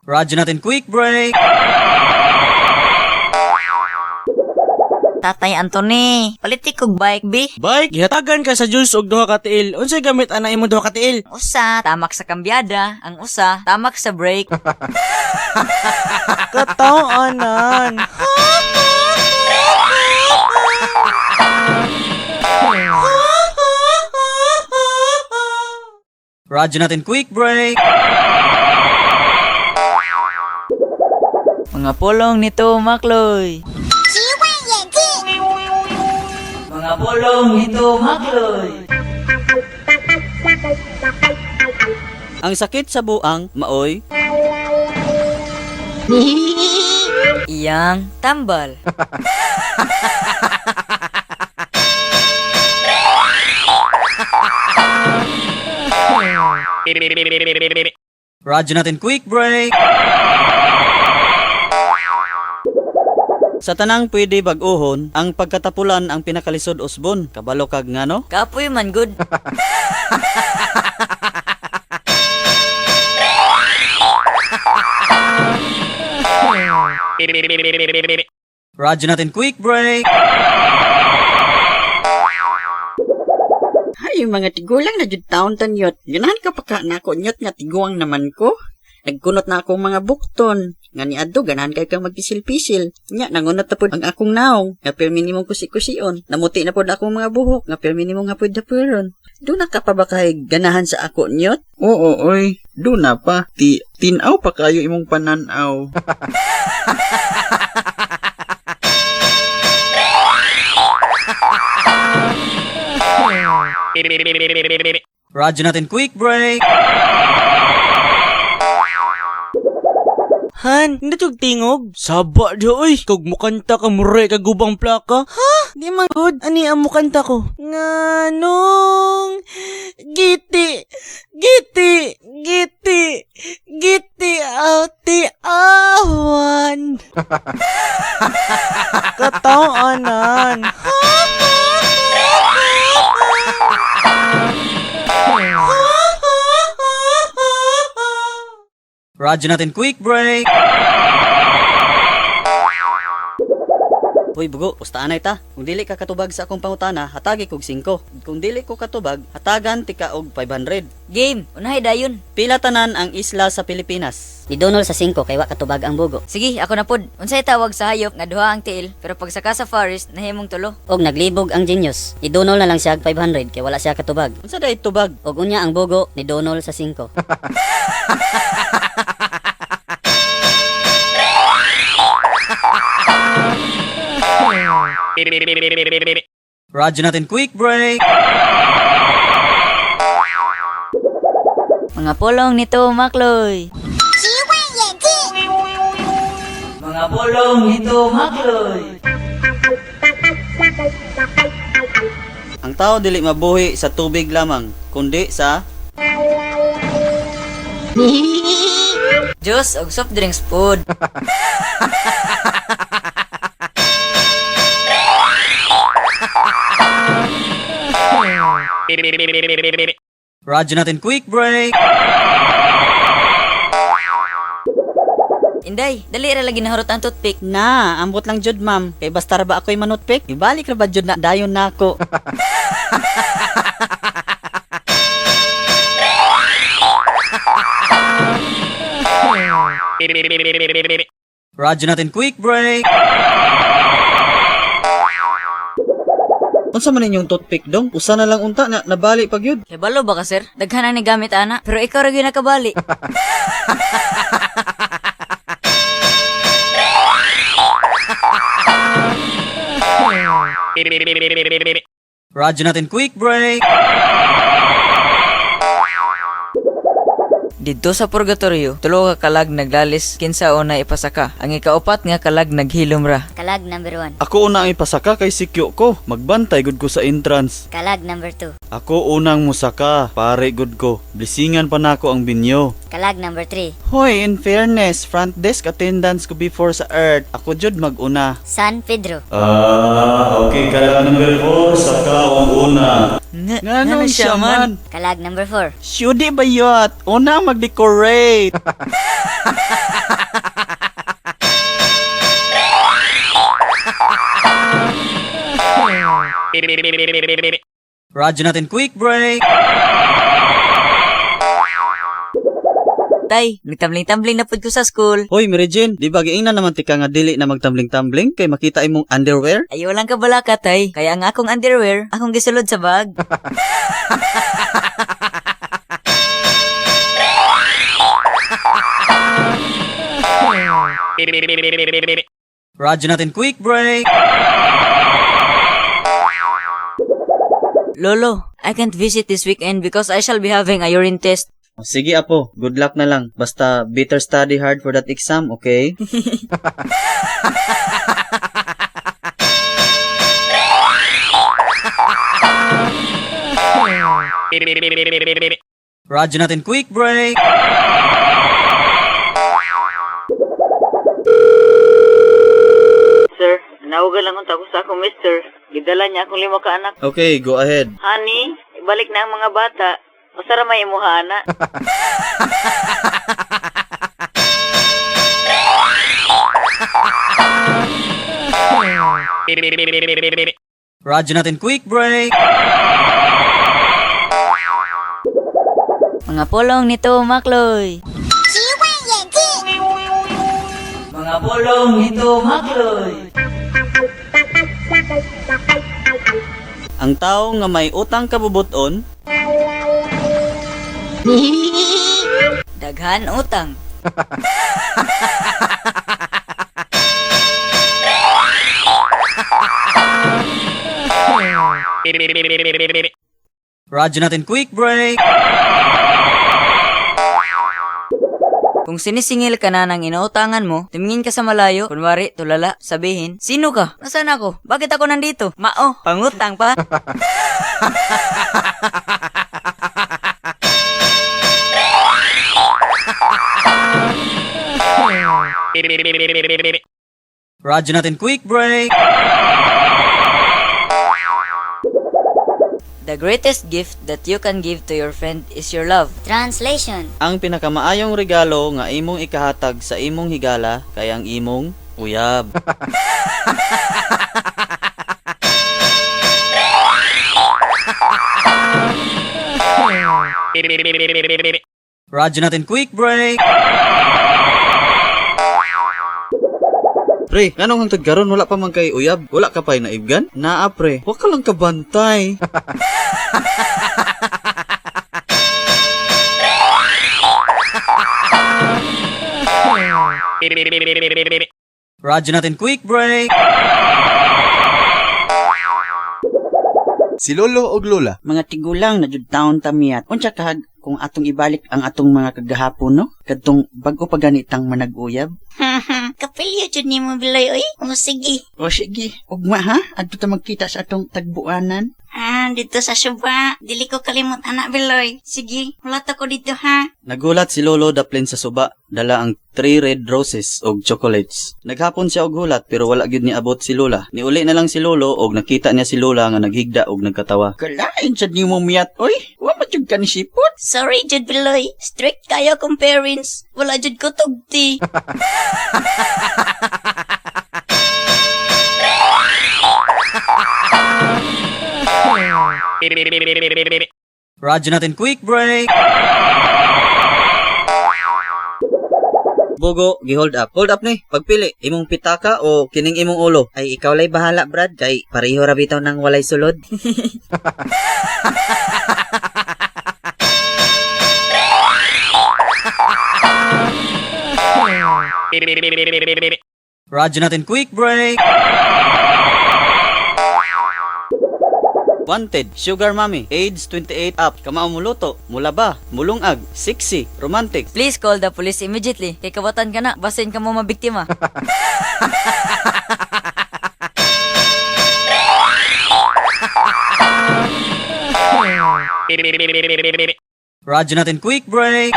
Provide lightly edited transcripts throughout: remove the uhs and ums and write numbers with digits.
Radyo natin, quick break! Tatay Anthony, palitik kog bike bi. Bike, gihatagan ka sa Diyos og duha ka tiil. Unsay gamit ana imong duha ka tiil? Ang usa, tamak sa kambyada. Ang usa, tamak sa brake. Katawanan. Radyo natin, quick break! Mga pulong nito, Makloy. Mga pulong nito, Makloy. Ang sakit sa buang, maoy. Iyang tambal. Radyo natin, quick break! Sa tanang pwede bag-ohon, ang pagkatapulan ang pinakalisod usbon. Kabalo kag ngano? Kapoy man good. Radyo natin, quick break! Hay, mga tigulang na jud taon tanyot. Ganahan ka pa ka nako nyot nga tiguang naman ko. Nagkunot na akong mga bukton. Nga ni adto ganahan kay kang magpisil-pisil. Nya nangunot na pud ang akong naong. Nga pirmi nimong kusi-kusion. Namuti na pud akong mga buhok. Nga pirmi nimong hapoy-dapuron. Doon na ka pa ba kay ganahan sa ako nyot? Oo, oy. Duna pa. Ti, tinaw pa kayo imong pananaw. Radyo natin, quick break! Han, hindi tug tingog. Saba di oy. Kag mukanta ka muray ka gubang plaka. Ha? Di man good. Ani ang mukanta ko? Nganong giti giti giti giti ati awan. Katawanan. Radyo natin, quick break! Hoy bugo, pustaanay ta. Kung dili ka katubag sa akong pangutana, hatagi kog 5. Kung dili ko katubag, hatagan tika og 500. Game, unahay dayon. Pila tanan ang isla sa Pilipinas? Ni Donald sa 5 kay wa katubag ang bugo. Sige, ako na pod. Unsay tawag sa hayop nga duha ang tiil, pero pagsaka sa forest nahimong tulo. Og naglibog ang genius. Ni Donald na lang siya og 500 kay wala siya katubag. Unsa day tubag? Og unya ang bugo ni Donald sa 5. Radyo natin, quick break! Mga pulong nito, Makloy. Mga pulong nito, Makloy. Ang tao dili mabuhi sa tubig lamang, kundi sa Juice og soft drinks food. Radyo natin, quick break! Inday, dali ra lagi nahurot ang toothpick. Na, ambot lang jud ma'am. Kay basta ra ba ako'y manutpik? Ibalik ra ba jud na dayon nako? Radyo natin, quick break! Unsa man inyong toothpick dong? Usa na lang unta na nabali pag yun. Kabalo ba ka, sir? Daghan ang nigamit ana, pero ikaw ra gyud nakabali. Radyo natin, quick break! Didto sa purgatorio, tulo ka kalag naglalis kinsa una ipasaka. Ang ikaupat nga kalag naghilom ra. Kalag number 1. Ako una ang ipasaka kay sikyo ko. Magbantay gud ko sa entrance. Kalag number 2. Ako unang musaka, pare gud ko. Blisingan pa nako ang binyo. Kalag number 3. Hoy, in fairness, front desk attendance ko before sa earth. Ako jud maguna. San Pedro. Ah, okay, kalag number 4, saka ang una. Nga, Nganong siya man? Kalag number 4. Syudi ba yot? Una ang mag-decorate. Radyo natin quick break. Tay, nagtambling-tambling na pud ko sa school. Hoy, Mary Jane, di ba giingnan naman tika nga dili na magtambling-tambling kay makita imong underwear? Ayaw lang ka balaka, tay. Kaya ang akong underwear, akong gisulod sa bag. Radyo natin quick break. Lolo, I can't visit this weekend because I shall be having a urine test. Sige, apo, good luck na lang. Basta better study hard for that exam, okay? Radyo natin quick break. Sir, nawagan lang unta ko sa akong mister. Gidala niya akong lima ka anak. Okay, go ahead. Honey, ibalik na ang mga bata. Masara may imuha, ana. Radyo natin quick break. Mga pulong nito, Makloy. Mga pulong nito, Makloy. Ang tao nga may utang kabubuton, Daghan utang. Radyo natin quick break. Kung sinisingil ka na ng inuutangan mo, tumingin ka sa malayo, kunwari, tulala, sabihin, "Sino ka? Nasaan ako? Bakit ako nandito? Mao, pangutang pa." Radyo natin quick break. The greatest gift that you can give to your friend is your love. Translation. Ang pinakamaayong regalo nga imong ikahatag sa imong higala kay ang imong uyab. Radyo natin quick break. Pre, nganong hangtod karon wala pa man kay uyab? Wala ka pa'y naibgan? Naa pre, wa ka lang kabantay. Radyo natin quick break. Si Lolo og Lola. Mga tigulang na jud taon tamiyat. Unsa kahag kung atong ibalik ang atong mga kagahapon, no? Kadtong bag-o pa ganitang manag-uyab. Kapilyo jud nimo Biloy oy. O sige. O sige, ugma ha, adto ta magkita sa atong tagbuanan. Ah, dito sa suba. Dili ko kalimot anak Biloy. Sige, hulat ako dito ha. Nagulat si Lolo daplin sa suba, dala ang 3 red roses og chocolates. Naghapon siya og hulat pero wala gyud niabot si Lola. Niuli na lang si Lolo og nakita niya si Lola nga naghigda og nagkatawa. Kalain sad nimo miyat oy. Wa man jud ka ni sipot. Sorry jud Biloy. Strict kayo kong parents. Wala jud ko tugti. Radyo natin quick break. Bugo, gi-hold up. Hold up ni. Pagpili, imong pitaka o kining imong ulo. Ay ikaw lay bahala Brad kay pareho ra bitaw nang walay sulod. Radyo natin quick break. Wanted, Sugar Mommy, age 28 up, kamao muluto, mulaba, mulungag, sexy, romantic. Please call the police immediately. Kay kawatan ka na, basin ka mo mabiktima. Radyo natin quick break.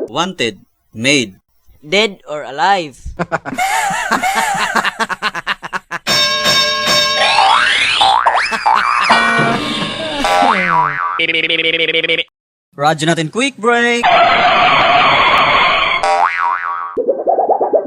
Wanted, maid. Dead or alive. Radyo natin quick break.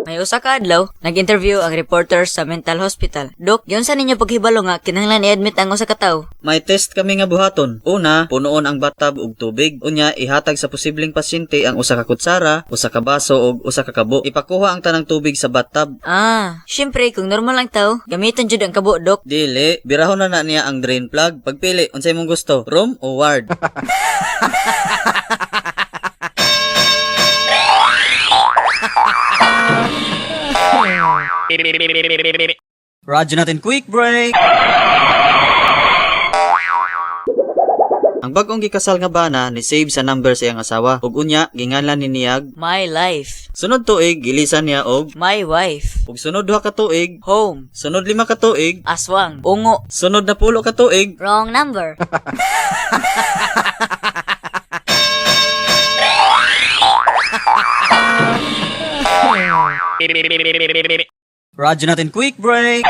May May usa ka adlaw, nag-interview ang reporter sa mental hospital. Dok, giunsa ninyo paghibalo nga kinahanglan i-admit ang usa ka tawo? May test kami nga buhaton. Una, punuon ang bathtub og tubig. Unya, ihatag sa posibleng pasyente ang usa ka kutsara, usa ka baso ug usa ka kabo. Ipakuha ang tanang tubig sa bathtub. Ah, syempre kung normal ang tao, gamiton jud ang kabo, dok. Dili, birahon na na niya ang drain plug. Pagpili, unsay imong gusto, room o ward? Radyo natin, quick break! Ang bagong gikasal nga bana ni save sa number sa iyang asawa ug unya ginganlan ni niyag My life, sunod tuig gilisan niya og my wife, ug sunod duha ka tuig, home, sunod lima ka tuig, aswang, ungo. Sunod na pulo ka tuig. Wrong number. Radyo natin, quick break!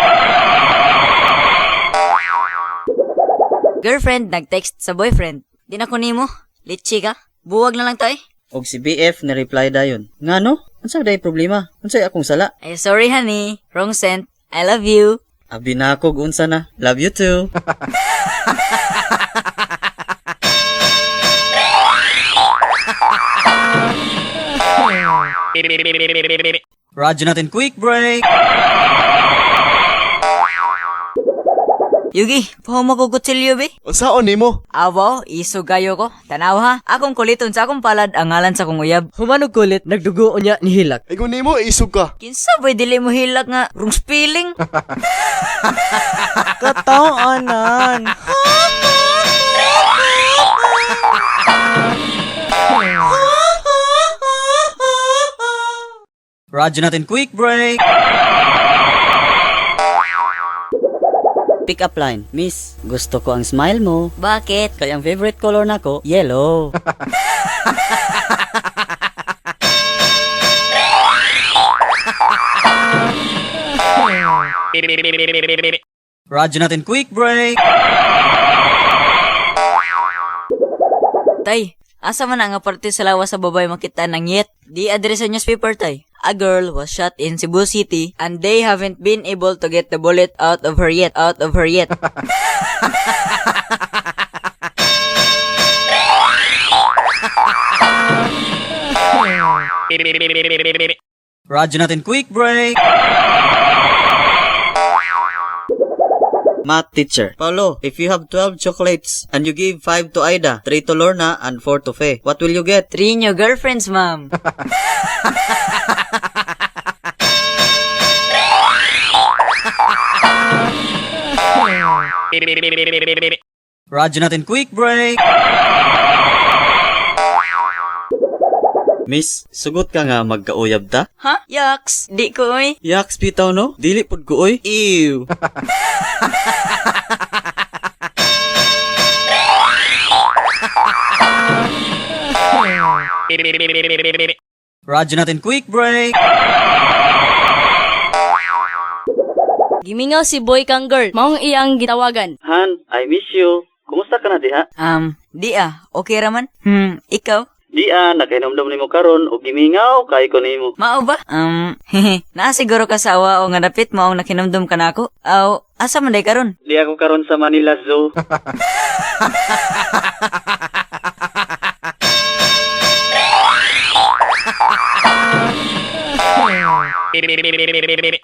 Girlfriend nag-text sa boyfriend. Di na ko nimo. Litchi ka. Buwag na lang tayo. Og si BF ni reply dayon. Ngano? Unsa day problema? Unsay akong sala? Ay, sorry honey. Wrong sent. I love you. Abi na ako og unsa na. Love you too. Radyo natin, quick break! Yugi, pahumo ko kutsilyo be. Unsaon nimo? Awaw, iso gayo ko. Tanaw ha, akong kuliton sa akong palad ang ngalan sa kong uyab. Humanog kulit, nagdugo unya ni hilak. Ingon nimo isog ka. Kinsa ba'y dili mo hilak nga wrong spelling? Katawanan. Radyo natin, quick break! Pick up line. Miss, gusto ko ang smile mo. Bakit? Kaya ang favorite color nako, yellow. Radyo natin, quick break! Tay, asa man ang parte sa lawas sa babae makita ng yet? Di address sa newspaper, tay. A girl was shot in Cebu City and they haven't been able to get the bullet out of her yet. Out of her yet. Radyo natin, quick break! Math teacher. Paulo, if you have 12 chocolates and you give 5 to Ida, 3 to Lorna, and 4 to Faye, what will you get? Three new girlfriends, ma'am. Radyo natin, quick break! Miss, sugot ka nga magkauyab ta? Ha? Yaks. Di ko, oy. Yaks bitaw no? Dili pud ko oy. Ew. Radyo natin, quick break! Gimingaw si boy kang girl, maong iyang gitawagan. Han, I miss you. Kumusta ka na diha? Di ah. Okay raman? Ikaw? Di ah, nakainomdom nimo karon og gimingaw kay ko nimo. Mao ba? Hehe. Naa siguro ka sa awa o nga dapit maong nakinumdum ka nako. Aw, asa man day karon? Di ako karon sa Manila Zoo.